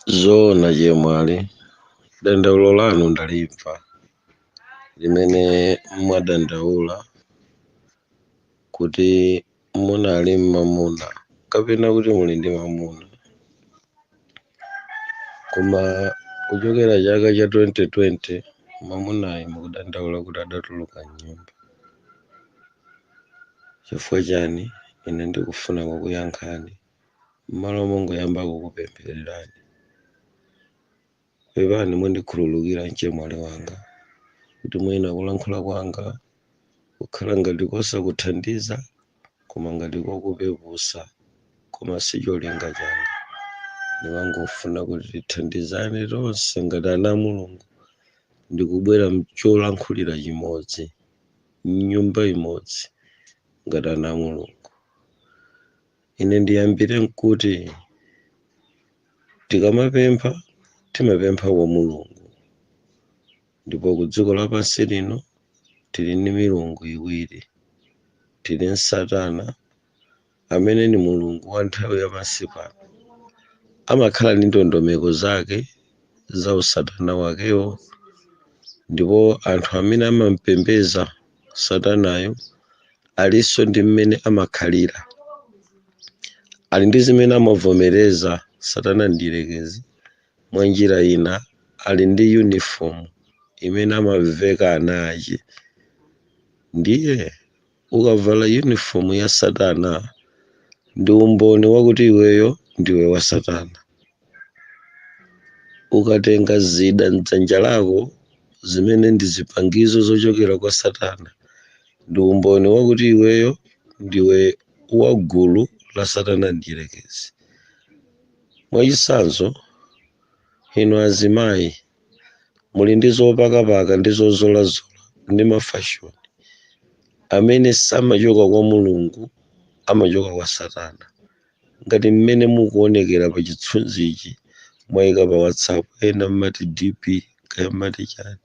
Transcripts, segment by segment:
Zoona chemwali, dandaulo lanu ndalimva limene mwadandaula kuti munali mmamuna kapena kuti muli ndi mamuna, koma kuchokera chaka cha 2020 mamunayi mukudandaula kuti adatuluka mnyumba. Chifukwa chani? Ine ndikufuna kukuyankhani m'malo mongoyamba kukupemphererani. Pepani, mundikhululukira mchemwali wanga kuti mwina kulankhula kwanga kukhala ngati kosakuthandiza koma ngati kokupepusa, koma si cholinga changa. Ndimangofuna kuti tithandizane tonse ngati ana a Mulungu ndikubwera mcholankhulira chimodzi, mnyumba imodzi, ngati ana a Mulungu. Ine ndiyambire nkuti tikamapempha, timapempha kwa Mulungu, ndipo ku dziko lapansi lino tili ndi milungu iwiri. Tili ndi Satana amene ni mulungu wa nthawi yapansi pano, amakhala ndi ndondomeko zake za usatana wakewo, ndipo anthu amene amampembeza Satanayo alinso ndi mmene amakhalira, ali ndi zimene amavomereza Satana mdierekezi. Mwa njira ina, ali ndi uniform imene amaveka ana ache. Ndiye ukavala uniform ya Satana, ndi umboni wakuti iweyo ndiwe wa Satana. Ukatenga zida mdzanja lako zimene ndi zipangizo zochokera kwa Satana, ndi umboni wakuti iweyo ndiwe wa gulu la Satana mdierekezi. Mwachitsanzo, inu azimayi muli ndi zopakapaka ndi zozolazola ndi mafashoni amene samachoka kwa Mulungu, amachoka kwa Satana, ngati mmene mukuonekera pa chithunzichi mwayika pa WhatsApp, ena mmati DP, kaya mmati chani,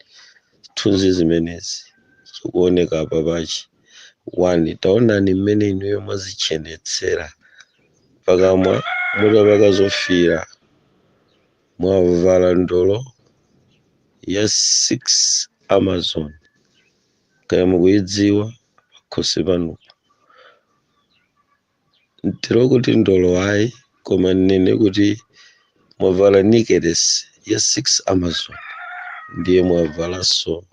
zithunzi zimenezi chikuoneka apa pachi 1. Taonani mmene inuyo mwazitchenetsera, pakamwa mutapaka zofiira, mwavala ndolo ya 6 Amazon, kaya mukuyidziwa, pakhosi panupo. Ntero kuti ndolo ayi, koma nnene kuti mwavala necklace ya 6 Amazon, ndiye mwavalanso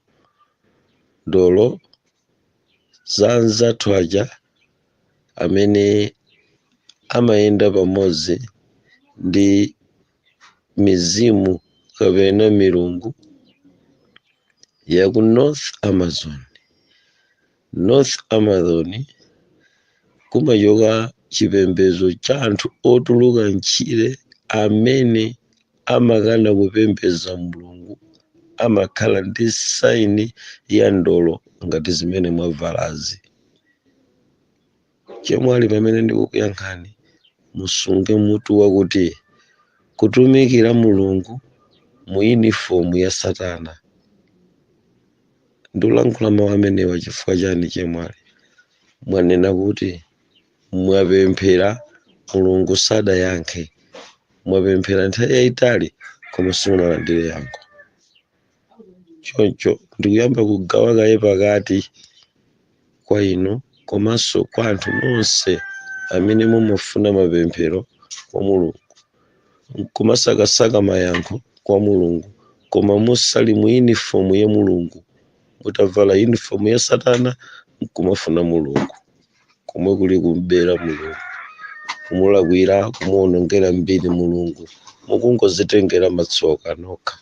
ndolo za anzathu aja amene amayenda pamodzi ndi mizimu kapena milungu ya ku North Amazon. North Amazon kumachoka chipembedzo cha anthu otuluka mtchire amene amakana kupembedza Mulungu, amakhala ndi saini ya ndolo ngati zimene mwavalazi. Chemwali, pamene ndikukuyankhani, musunge mutu wakuti kutumikira Mulungu mu uniform ya Satana. Ndikulankhula mawu amenewa chifukwa chani? Chemwali, mwanena kuti mwapemphera, Mulungu sadayankhe. Mwapemphera nthawi yayitali koma simunalandire yankho. Choncho ndikuyamba kugawa kaye pakati kwa inu komanso kwa anthu nonse amene mumafuna mapemphero kwa Mulungu nkumasakasaka mayankho kwa Mulungu, koma musali mu uniform ya Mulungu, mutavala uniform ya Satana nkumafuna Mulungu, komwe kuli kumbera Mulungu, kumulakwira, kumuwonongera mbiri Mulungu. Mukungozitengera matsoka nokha.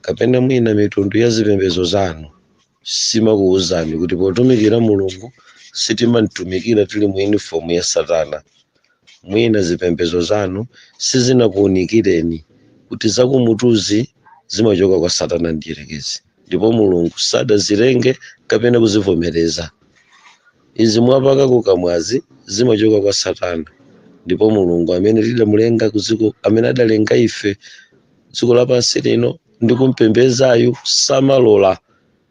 Kapena mwina mitundu ya zipembedzo zanu simakuwuzani kuti potumikira Mulungu sitimamtumikira tili mu uniform ya Satana. Mwina zipembedzo zanu sizinakuwunikireni kuti zakumutuzi zimachoka kwa Satana mdierekezi, ndipo Mulungu sadazilenge kapena kuzivomereza. Izi mwapaka kukamwazi zimachoka kwa Satana, ndipo Mulungu amene tidamulenga kuziko, amene adalenga ife dziko lapansi lino ndi kumpembezayu, samalola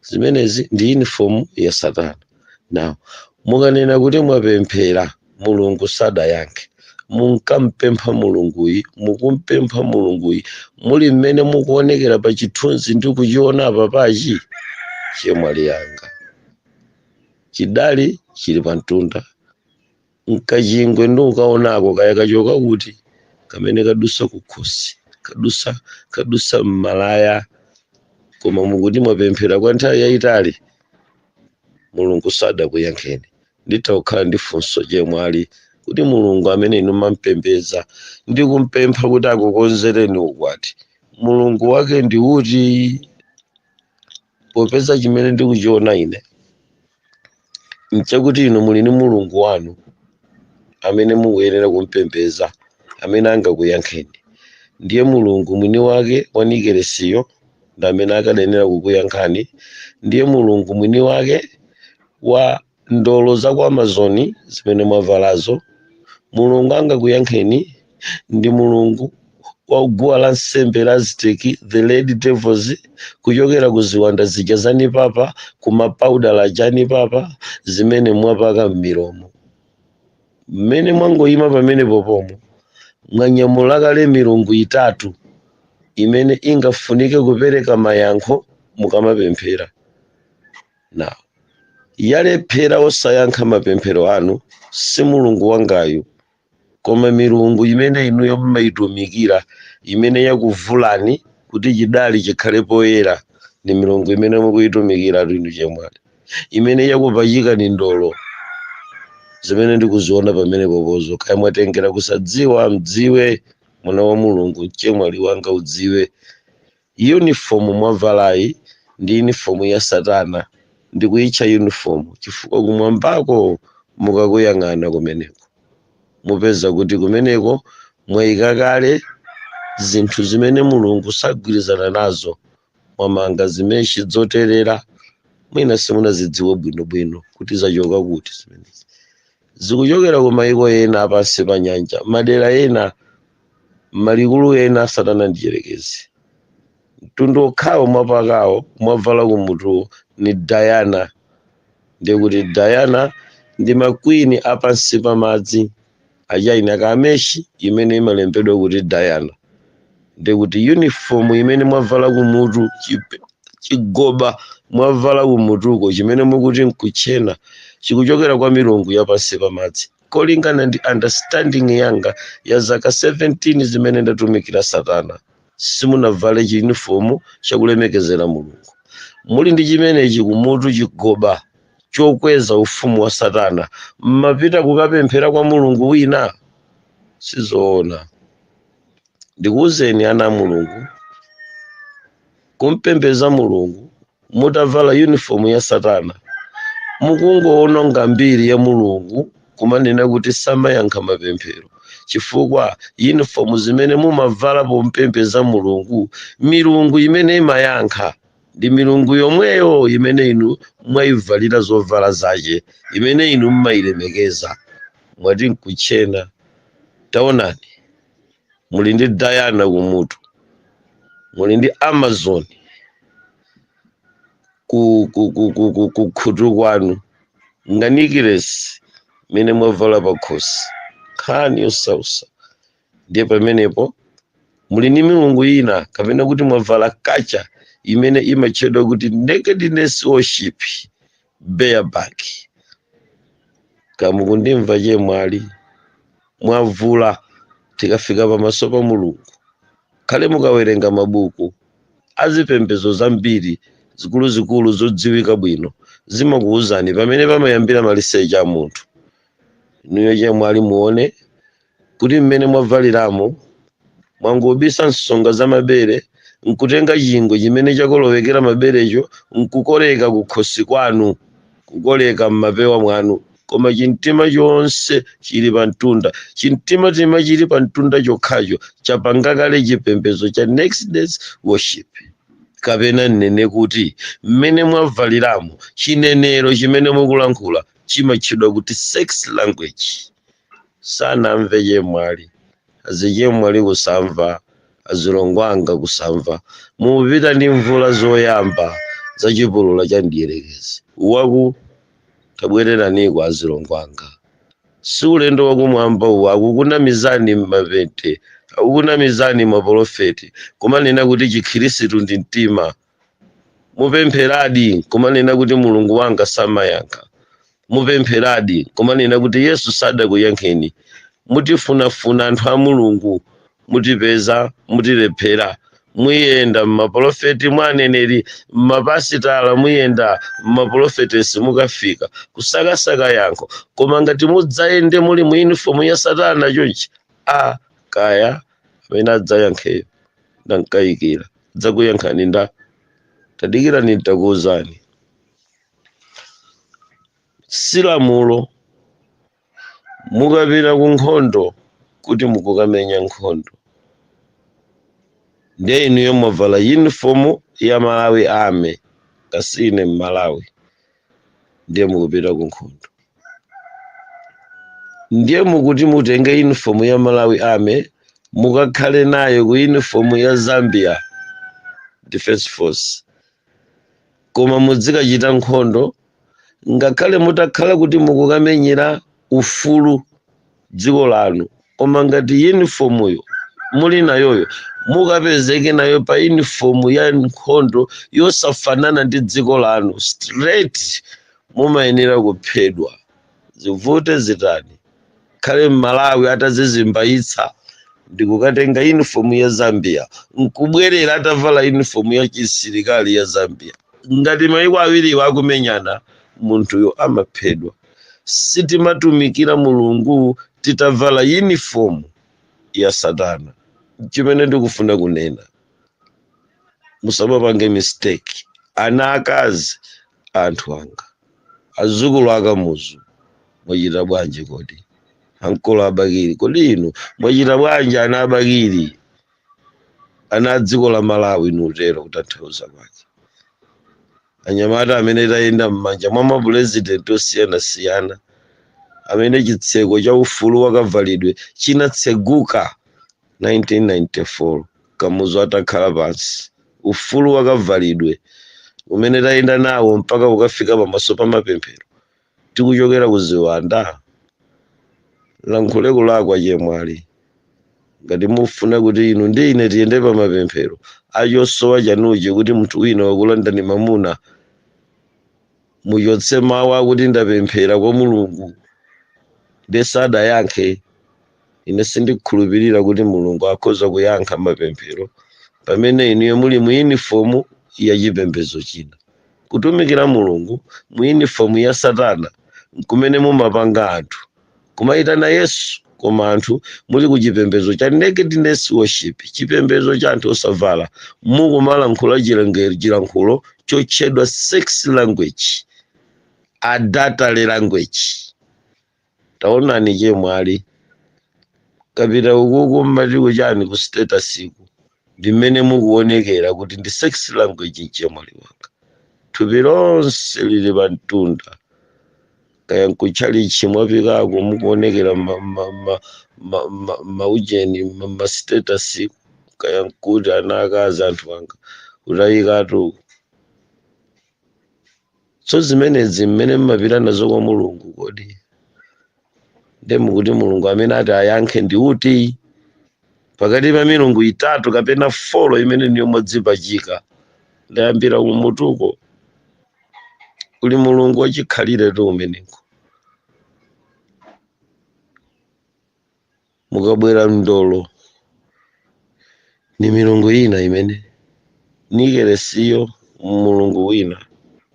zimenezi, ndi uniform ya Satana. Now, mukanena kuti mwapemphera, Mulungu sadayankhe, Munkampempha Mulunguyi, mukumpempha Mulunguyi muli mmene mukuonekera pa chithunzi ndi kuchiona apa pachi. Chemwali yanga, chidali chili pa mtunda, nkachingwe ndi ukaonako kaya kachoka kuti, kamene kadusa kukhosi, kadusa mmalaya, koma mukuti mwapemphera kwa nthawi yayitali, Mulungu sadakuyankheni. Nditha kukhala ndi funso, chemwali, kuti Mulungu amene inu mampembedza ndi kumpempha kuti akukonzereni ukwati, Mulungu wake ndi uti? Popeza chimene ndikuchiona ine nchakuti inu muli ndi Mulungu wanu amene mukuyenera kumpembedza, amene angakuyankheni. Ndiye Mulungu mwini wake wa nikelesiyo ndi amene akadayenera kukuyankhani. Ndiye Mulungu mwini wake wa ndolo za ku Amazon zimene mwavalazo, Mulungu angakuyankheni ndi Mulungu wa guwa la nsembe la Aztec, the Red Devils, kuchokera ku ziwanda zija za nipapa, ku mapauda aja nipapa zimene mwapaka m'milomo. Mmene mwangoyima pamene popomo, mwanyamula kale milungu itatu imene ingafunike kupereka mayankho mukamapemphera. Nawo yalephera osayankha mapemphero anu si Mulungu wangayu, koma milungu imene inuyo mumayitumikira, imene yakuvulani kuti chidali chikhale poyera, ndi milungu imene mukuyitumikira inu chemwali, imene yakupachikani ndolo zimene ndikuziona pamene popozo. Kaya mwatengera kusadziwa, mdziwe mwana wa Mulungu, chemwali wanga, udziwe uniform mwavalayi ndi uniform ya Satana. Ndikuyitcha uniform chifukwa kumwambako mukakuyang'ana kumeneko, mupeza kuti kumeneko mwayika kale zinthu zimene Mulungu sagwirizana nazo. Mwamanga zimeshi zoterera, mwina simunazidziwe bwinobwino kuti zachoka kuti. Zimenezi zikuchokera ku mayiko ena apansi pa nyanja, madera ena, malikulu ena Satana ndiyerekezi. Mtundu okhawo mwapakawo, mwavala kumutuwo ni Diana. Ndiye kuti Diana ndi ma queen apansi pa madzi achaina kameshi imene imalembedwa kuti Diana. Ndiye kuti uniform imene mwavala kumutu, chigoba mwavala kumutuko chimene mukuti nkuchena, chikuchokera kwa milungu yapansi pa madzi. Kolingana ndi understanding yanga ya zaka 17 zimene ndatumikira Satana, simunavale chi uniform chakulemekezera Mulungu. Muli ndi chimenechi kumutu, chigoba chokweza ufumu wa Satana, mmapita kukapemphera kwa mulungu wina? Sizoona. Ndikuwuzeni ana a Mulungu, kumpembeza Mulungu mutavala uniform ya Satana, mukungoononga mbiri ya Mulungu, kumanena kuti samayankha mapemphero, chifukwa uniform zimene mumavala pompembeza Mulungu, milungu imene imayankha ndi milungu yomweyo imene inu mwayivalira zovala zace, imene inu mmayilemekeza, mwati nkuchena. Taonani, muli ndi Diana kumutu, muli ndi Amazon ku khutu kwanu, nganikiresi mene mwavala pakhosi, nkhani yosausa. Ndiye pamenepo muli ndi milungu ina, kapena kuti mwavala kacha imene imatchedwa kuti nakedness worship, bareback. Kamukundimva chemwali? Mwavula tikafika pamaso pa Mulungu. Khale mukawerenga mabuku azipembedzo zambiri zikuluzikulu zodziwika bwino, zimakuwuzani pamene pamayambira maliseche a munthu. Inuyo chemwali, muone kuti mmene mwavaliramo, mwangobisa nsonga za mabere, nkutenga chingwe chimene chakolowekera maberecho, nkukoleka kukhosi kwanu, kukoleka m'mapewa mwanu, koma chimtima chonse chili pa mtunda. Chimtimatima chili pa mtunda chokhacho chapanga kale chipembedzo cha nakedness worship. Kapena nnene kuti mmene mwavaliramo, chinenero chimene mukulankhula chimatchedwa kuti sex language. Sanamve chemwali, azichemwali kusamva, azilongo anga kusamva. Mupita ndi mvula zoyamba za chipulula cha mdierekezi waku. Tabwereraniko azilongo anga. Si ulendo wakumwamba uwu. Akukunamizani mmapente, akukunamizani mapolofeti, kumanena kuti Chikhirisitu ndi mtima. Mupempheradi, kumanena kuti Mulungu wanga samayankha. Mupempheradi, kumanena kuti Yesu sadakuyankheni. Mutifunafuna anthu a Mulungu, mutipeza, mutilephera. Muyenda mmapolofeti, mwa aneneri, mmapasitala, muyenda mmapolofetesi, mukafika kusakasaka yankho. Koma ngati mudzayende muli mu uniform ya satana chonchi, a kaya amene adzayankheyo ndankayikira. Dzakuyankhani nda tadikirani, ntakuwuzani. Si lamulo mukapita ku nkhondo kuti mukukamenya nkhondo, ndiye inuyo mwavala uniform ya Malawi Army, kasine Mmalawi, ndiye mukupita ku nkhondo, ndiye mukuti mutenge uniform ya Malawi Army mukakhale nayo ku uniform ya Zambia Defense Force, koma muzikachita nkhondo. Ngakhale mutakhala kuti mukukamenyera ufulu dziko lanu, koma ngati uniformyo muli nayoyo mukapezeke nayo pa uniform ya nkhondo yosafanana ndi dziko lanu, straight mumayenera kuphedwa, zivute zitani. Khale Mmalawi atazizimbayitsa ndikukatenga uniform ya Zambia, nkubwerera atavala uniform ya chisilikali ya Zambia, ngati mayiko awiriwo akumenyana, munthuyo amaphedwa. Sitimatumikira Mulungu titavala uniform ya satana. Chimene ndikufuna kunena, musamapange mistake, ana akazi, anthu anga, azukulu akamuzu, mwachita bwanji kodi? Ankolo abakiri, kodi inu mwachita bwanji? Ana abakiri, ana a dziko la Malawi, nutero kutanthauza kwake anyamata amene tayenda m'manja mwa mapurezidenti osiyanasiyana, amene chitseko cha ufulu wakavalidwe chinatseguka 1994 Kamuzu atakhala pansi, ufulu wakavalidwe umene tayenda nawo mpaka kukafika pamaso pa mapemphero, tikuchokera ku ziwanda. Lankhule kulakwa chemwali, ngati mufuna kuti inu ndi ine tiyende pa mapemphero achosowa chanuchi, kuti munthu wina wakulandani mamuna, muchotse mawu akuti ndapemphera kwa Mulungu ndesadayankhe. Ine sindikhulupirira kuti Mulungu akhoza kuyankha mapemphero pamene inuyo muli mu uniform ya chipembedzo china. Kutumikira Mulungu mu uniform ya satana kumene mumapanga anthu kumayitana Yesu, koma anthu muli ku chipembedzo cha nakedness worship, chipembedzo cha anthu osavala, mukumalankhula chilankhulo chotchedwa sex language, adultery language. Taonani chemwali, kapita ukuku mmati kuchani, ku status iku, ndi mmene mukuonekera kuti ndi sex language. Mchemwali wanga, thupi lonse lili pa mtunda, kaya nkutchalichi mwapikako, mukuonekera maujeni, ma status, kaya nkuti. Ana akazi, anthu anga, kutayikatu. So zimenezi mmene mmapita nazo kwa Mulungu, kodi nde mukuti Mulungu amene ati ayankhe ndi uti pakati pa milungu itatu kapena four imene niyo mwadzipachika? Ndayambira kumutuko, kuli Mulungu wachikhalire tu umeneko. Mukabwera mndolo ni milungu ina imene nikeresiyo, mulungu wina.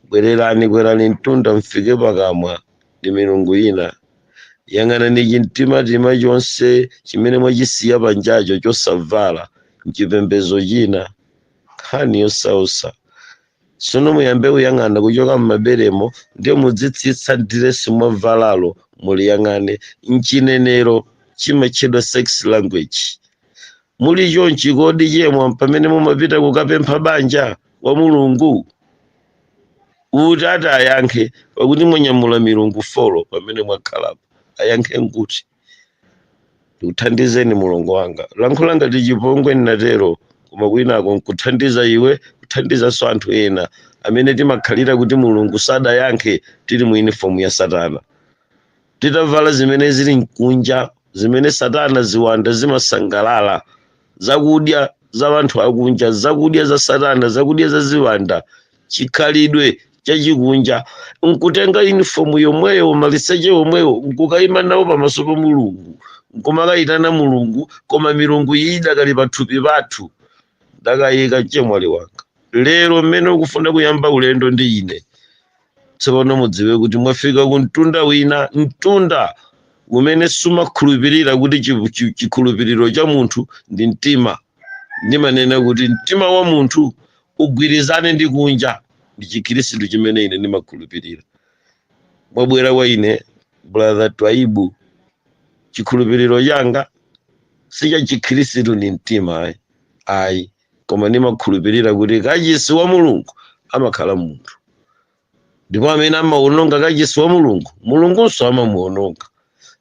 Bwererani, kwerani mtunda mfike pakamwa, ndi milungu ina. Yang'anani chimtimatima chonse chimene mwachisiya panjacho chosavala, mchipembedzo china. Nkhani yosausa. Tsono muyambe kuyang'ana kuchoka m'maberemo, ndiye mudzitsitsa diresi mwavalalo, muliyang'ane mchinenero chimatchedwa sex language. Muli chonchi kodi chemwa pamene mumapita kukapempha banja wa Mulungu uti ati ayankhe, pakuti mwanyamula milungu four pamene mwakhalapo? Ayankhe nkuti? Ndikuthandizeni, mulongo wanga. Lankhula ngati chipongwe nnatero, koma kwinako nkuthandiza iwe, kuthandizanso anthu ena amene timakhalira kuti Mulungu sadayankhe tili mu uniform ya satana. Titavala zimene zili mkunja, zimene satana, ziwanda zimasangalala, zakudya za anthu akunja, zakudya za satana, zakudya za ziwanda, chikhalidwe chachikunja, nkutenga uniform yomweyo, maliseche yomweyo, nkukayima nawo pamaso pa Mulungu, nkumakayitana Mulungu, koma milungu iyi idakali pathupi pathu. Ndakayika, chemwali wanga, lero mmene ukufuna kuyamba ulendo ndi ine tsopano, mudziwe kuti mwafika ku mtunda wina, mtunda umene sumakhulupirira kuti chikhulupiriro cha munthu ndi mtima. Ndimanena kuti mtima wa munthu ugwirizane ndi kunja, ndi Chikhristu chimene ine ndimakhulupirira. Mwabwera kwa ine, Brother Twaibu, chikhulupiriro changa si cha Chikhristu ndi mtima, ayi, ayi, koma ndimakhulupirira kuti kachisi wa Mulungu amakhala munthu, ndipo amene amawononga kachisi wa Mulungu, Mulungunso amamuwononga.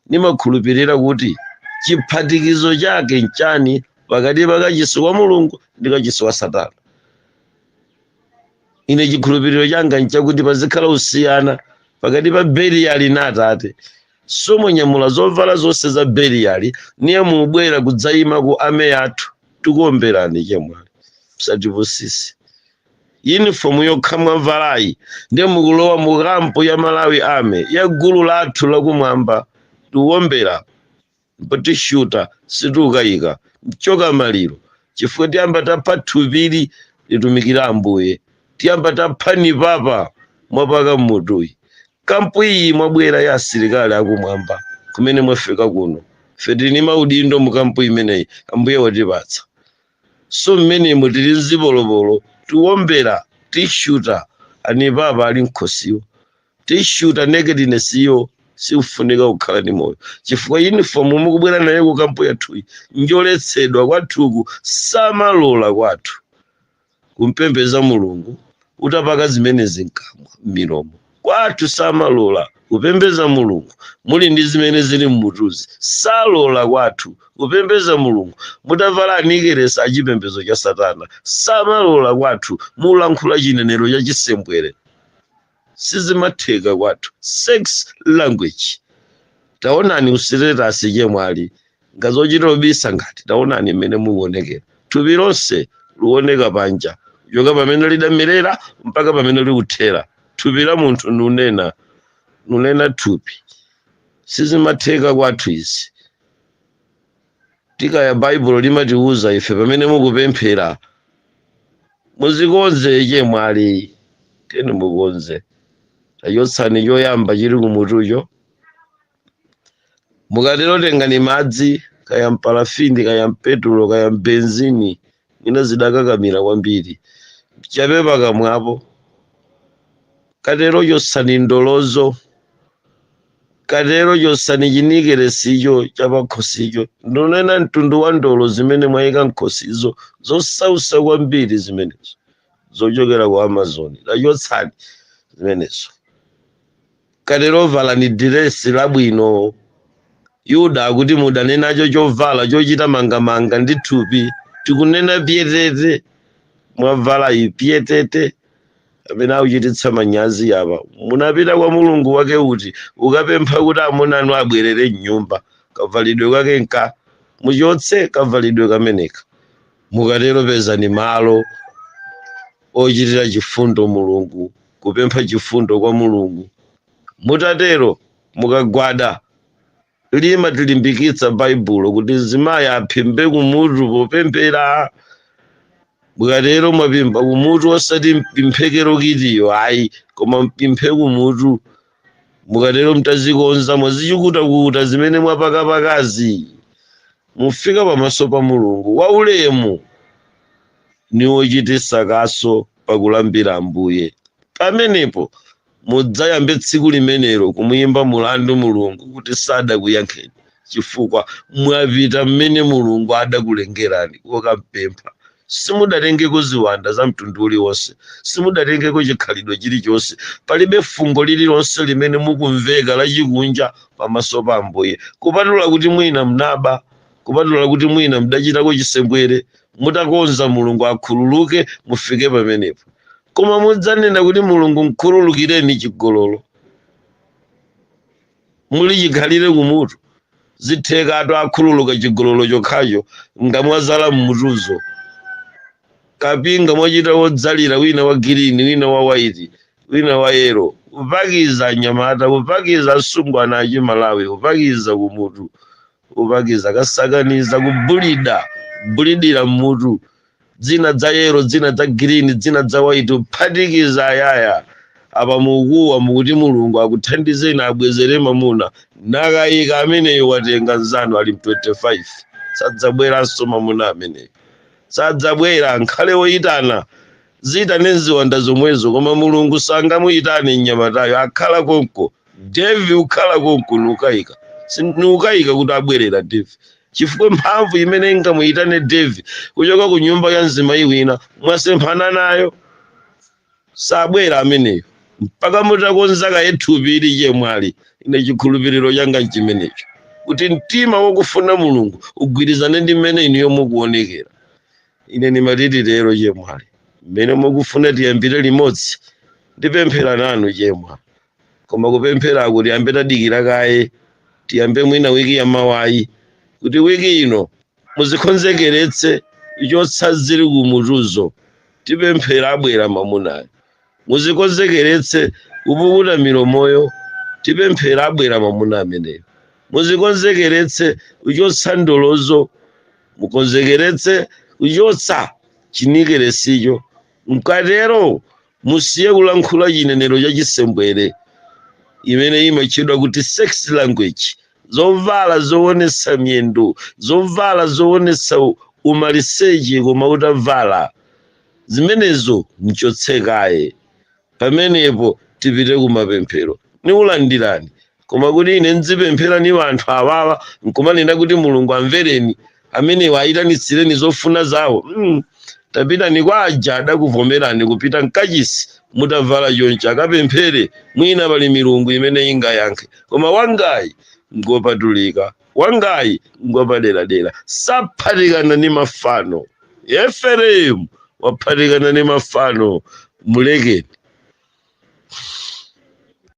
Ndimakhulupirira kuti chiphatikizo chake nchani pakati pa kachisi wa Mulungu ndi kachisi wa satana? Ine chikhulupiriro changa nchakuti pazikhala usiyana pakati pa Beliyali na Atate. Somonyamula zovala zonse za Beliyali, niye mubwera kudzayima ku army yathu, tikuomberani. Chemwali, musatipusise. Uniform yokha mwavalayi, ndiye mukulowa mu camp ya Malawi Army, ya gulu lathu lakumwamba, tikuombera ndipo tishuta, sitikukayika mchoka maliro, chifukwa tiyamba tapha thupili litumikira Ambuye, tiyamba tapha nipapa mwapaka mmutuyi. Camp iyi mwabwera ya asilikali akumwamba, kumene mwafika kuno, ife tili maudindo mu camp imeneyi, Ambuye watipatsa. So mmenemo tili mzipolopolo, tiwombera, tishuta anipapa ali mkhosiwo, tishuta nakedness iyo, sikufunika kukhala ndi moyo, chifukwa uniform mukubwera nayo ku camp yathuyi njoletsedwa kwathuku. Samalola kwathu kumpembeza Mulungu utapaka zimenezi mkamwa, m'milomo. Kwathu samalola kupembeza Mulungu muli ndi zimene zili mmutuzi. Salola kwathu kupembeza Mulungu mutavala anikeresa achipembedzo cha satana. Samalola kwathu mulankhula chinenero cha chisembwere. Sizimatheka kwathu, sex language. Taonani u status, chemwali, ngazochita obisa ngati, taonani mmene mukuonekera, thupi lonse likuoneka panja, kuchoka pamene lidamerera mpaka pamene likuthera. Thupi la munthu, nunena, nunena thupi. Sizimatheka kwathu izi. Tikaya Baibulo limatiuza ife, pamene mukupemphera muzikonze. Chemwali, teni mukonze, tachotsani choyamba chili kumutucho. Mukatero tengani madzi, kaya mparafini, kaya mpetulo, kaya mbenzini, mwina zidakakamira kwambiri, chape pakamwapo. Katero chotsani ndolozo, katero chotsani chinikeresicho chapakhosicho. Ndunena mtundu wa ndolo zimene mwayika mkhosizo, zosausa kwambiri zimenezo, zochokera ku Amazon, tachotsani zimenezo. Katero valani diresi labwino. Yuda akuti mudane nacho chovala chochita mangamanga ndi thupi. Tikunena pyetete mwavala iyi, pyetete amene akuchititsa manyazi apa. Munapita kwa Mulungu wake uti ukapempha kuti amuna anu abwerere mnyumba? Kavalidwe kake nka muchotse kavalidwe kameneka. Mukatero pezani malo ochitira chifundo Mulungu, kupempha chifundo kwa Mulungu. Mutatero mukagwada, limatilimbikitsa Baibulo kuti mzimayi aphimbe kumutu popemphera. Mukatero mwapimba kumutu, osati mpimphekero kitiyo, ayi, koma mpimpe kumutu. Mukatero mtazikonza, mwazichukutakuta zimene mwapakapakazi, mufika pamaso pa Mulungu waulemu ni wochititsa kaso pakulambira Ambuye. Pamenepo mudzayambe tsiku limenelo kumuyimba mulandu Mulungu kuti sadakuyankheni, chifukwa mwapita mmene Mulungu adakulengerani kokampempha. Simudatengeko ziwanda za mtundu uliwonse, simudatengeko chikhalidwe chilichonse, palibe fungo lililonse limene mukumveka lachikunja pamaso pa Ambuye, kupatula kuti mwina mnaba, kupatula kuti mwina mdachitako chisembwere. Mutakonza, Mulungu akhululuke, mufike pamenepo. Koma mudzanena kuti, "Mulungu, mkhululukireni chigololo." Muli chikhalire kumutu, zithekatu akhululuka chigololo chokhacho ngamwazala mmutuzo. Kapinga mwachita wodzalira, wina wa green, wina wa white, wina wa yellow, kupakiza anyamata, kupakiza asungwana achiMalawi, kupakiza kumutu, kupakiza kasakaniza, kubulida bulidira mmutu, dzina dza yellow, dzina dza green, dzina dza white, kuphatikiza ayaya. Apa mukuwa mukuti Mulungu akuthandizeni, abwezere mamuna. Nakayika ameneyo watenga nzanu ali 25, sadzabweranso mamuna ameneyo, sadzabwera. Nkhale woyitana ziyitane ziwanda zomwezo, koma Mulungu sangamuyitane mnyamatayo. Akhala konko Devi, ukhala konko. Nukayika, nukayika kuti abwerera Devi, chifukwa mphamvu imene ingamuyitane Devi kuchoka ku nyumba ya mzimayi wina mwasemphana nayo. Sabwera ameneyo mpaka mutakonza kaye thupi ili, chemwali. Ine chikhulupiriro changa nchimenecho, kuti mtima wokufuna Mulungu ugwirizane ndi mmene inuyo mukuonekera. Ine ndimatiti lero, chemwali, mmene mukufuna tiyambire limodzi, ndipemphera nanu, chemwa. Koma kupempherako tiyambe tadikira kaye, tiyambe mwina wiki yamawayi, kuti wiki ino muzikonzekeretse chotsa zili kumutuzo. Tipemphera, abwera mamunayo. Muzikonzekeretse kupukuta milomoyo. Tipemphera, abwera mamuna ameneyo. Muzikonzekeretse kuchotsa ndolozo, mukonzekeretse kuchotsa chinikeresicho. Mkatero musiye kulankhula chinenero cha chisembwere imene imatchedwa kuti sex language, zovala zoonetsa miyendo, zovala zoonetsa umaliseche koma utavala zimenezo, mchotsekaye. Pamenepo tipite kumapemphero, niulandirani. Koma kuti ine nzipemphera ni anthu awawa nkumanena kuti Mulungu amvereni amenewa, ayitanitsireni zofuna zawo. Tapitani kwa aja adakuvomerani kupita mkachisi mutavala choncho, akapemphere. Mwina pali milungu imene ingayankhe, koma wangayi ngopatulika, wangayi ngopaderadera, saphatikana ndi mafano. Efereimu waphatikana ndi mafano, mulekeni.